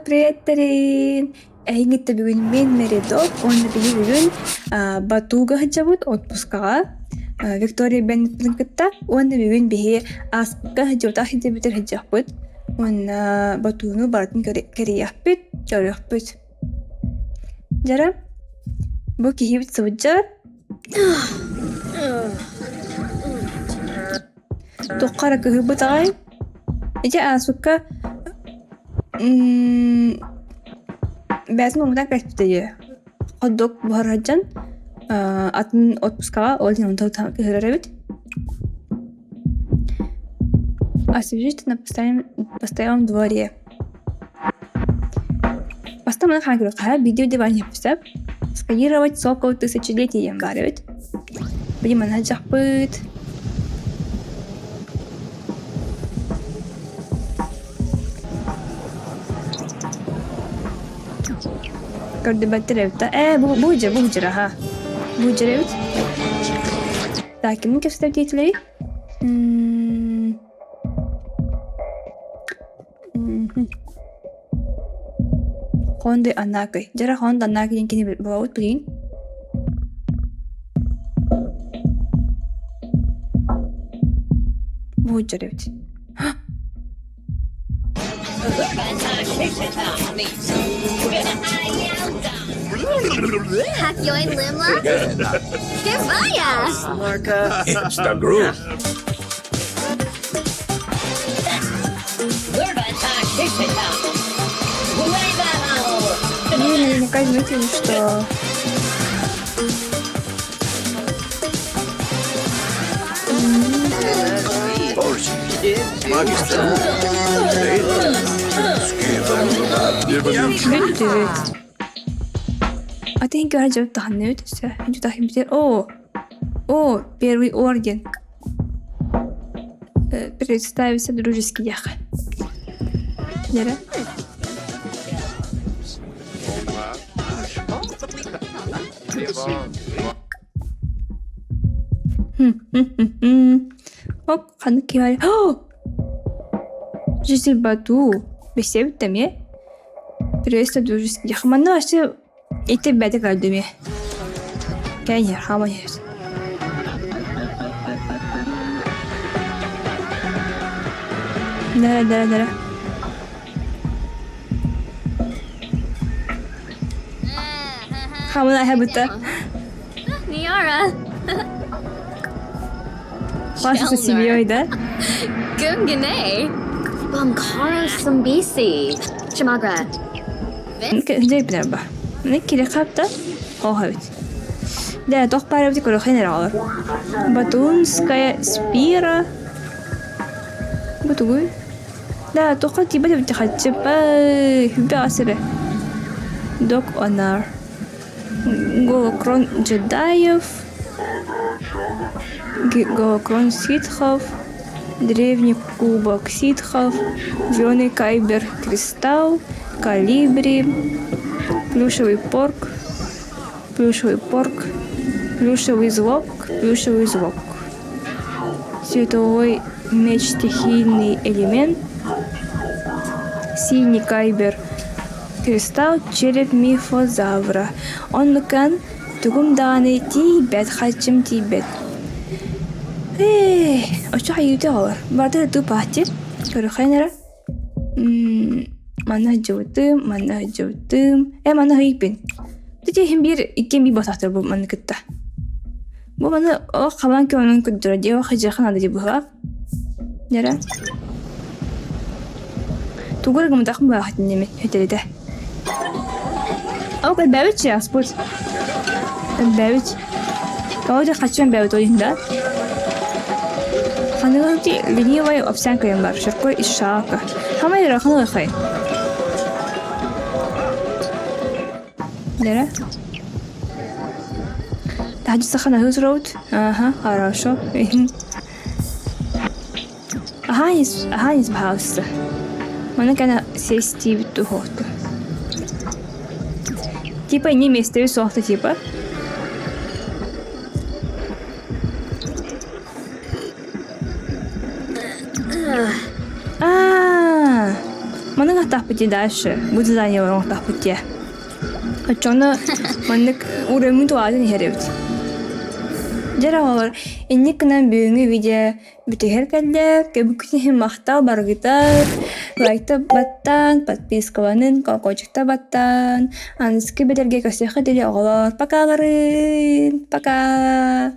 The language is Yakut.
Приветтерин! Эһигитте бүгүн мин Меридок уонна биһи бүгүн Батуга сылдьабыт отпускаҕа Виктория Беннеттин кытта уонна бүгүн биһи ааспыкка сылдьыбытах сылдьыбытыр сылдьыахпыт уонна Батуну барытын кэрийиэхпит, көрүөхпүт. Дьара, бу киһибит сылдьар Туохха эрэ кыһыйбыт аҕай. Ити ааспыкка бэйэтин умнан кэлбитэ дии. Ходук буһара сылдьан атын отпускаҕа ол иһин онтон кыһырар эбит. Освежите на постоялом дворе. Бастаан маны хаһан көрүөххэ видео диван сөп. Сканировать сокол тысячелетий диэн баар эбит. Били маны дьахпыт. Көрдүбэттэр эбит да. Ээ, бу бу дьэ, бу дьэ, аха. Бу дьэ эбит. Так, кимин кэпсэтэр диэтилэрий? Хонды Анакы. Дьара Хонды Анакы диэн кини буолабыт билигин. Бу дьэр эбит. Hakyoin Limla? Givaya! It's the groove. Ну, наверняка заметили, что Привет. А ты говоришь, О, о, первый орден. Представиться дружески яха. Нера? Оп, ханнык киһи Житель Бату. Бэсиэбит эмиэ. Приветствие дружески. Манна вообще ити бэти көрдүм Кэньер, хамайыр. Да, да, да. Хамына эһэбитэ. Niara. Паша со семьей, да? Gungane. Bumkaro Sambisi. Chamagra. Жайбнерба. Кири хапта оһабит. Да, тох парабит көрөхен эралар. Батунская спира. Бутугуй. Да, тоққа тиба деп хатчыпа хүбе асыры. Док Онар. Голокрон джедаев. Голокрон ситхов. Древний кубок ситхов. Зеленый кайбер кристалл. Калибри. Плюшевый порк. Плюшевый порк. Плюшевый звук. Плюшевый звук. Световой меч стихийный элемент. Синий кайбер кристалл череп мифозавра. Оннукан тугум даҕаны тиийбэт, хаччым тиийбэт. Ээ, оччо хайыыта оҕолор. Барыта тупааччы. Көрүөххэ эрэ. Манна сылдьыбытым, манна сылдьыбытым. Ээ, манна ыйыппын. Ити иһин биир иккиэн биир буолтахтар бу манна кытта. Бу маны олох хабан көмөнөн көрдөрө диэ хадьыахан ады быһа. Дьэрэ. Тугу эрэ гымматахпын баҕахтын диэмин этэритэ. Ол элбээбит чааспыт. Элбээбит. Тоҕо дьэ хаччы элбээбит ол иһин да. Ханыгы ленивая овсянка диэн баар. Шаркой из шака. Хамай эрэ ханыгы Дэрэ. Таһдьа сахан аһыы туробут. Аха, хорошо. Аһаанис, аһаанис баһаалыста. Маны кэнэ сиэстиибит туһуохту. Типа не миэстэби суохта типа. Аа, маны гынахтаахпыт дии дальше. Бу дизайнер оҥортоохпут дии. Оччоҕуна маннык уровень улаатан иһэр эбит. Дьэ эрэ оҕолор, инник гынан бүгүҥҥү видео бүтүһэр кэллэ. Көбүккүт иһин махтал барыгытар. Лайкта баттаан, подпискаланын, колокольчикта баттаан. Аныгыскы бэдэргэ көрсүөххэ диэри оҕолор. Покаларын! Пока!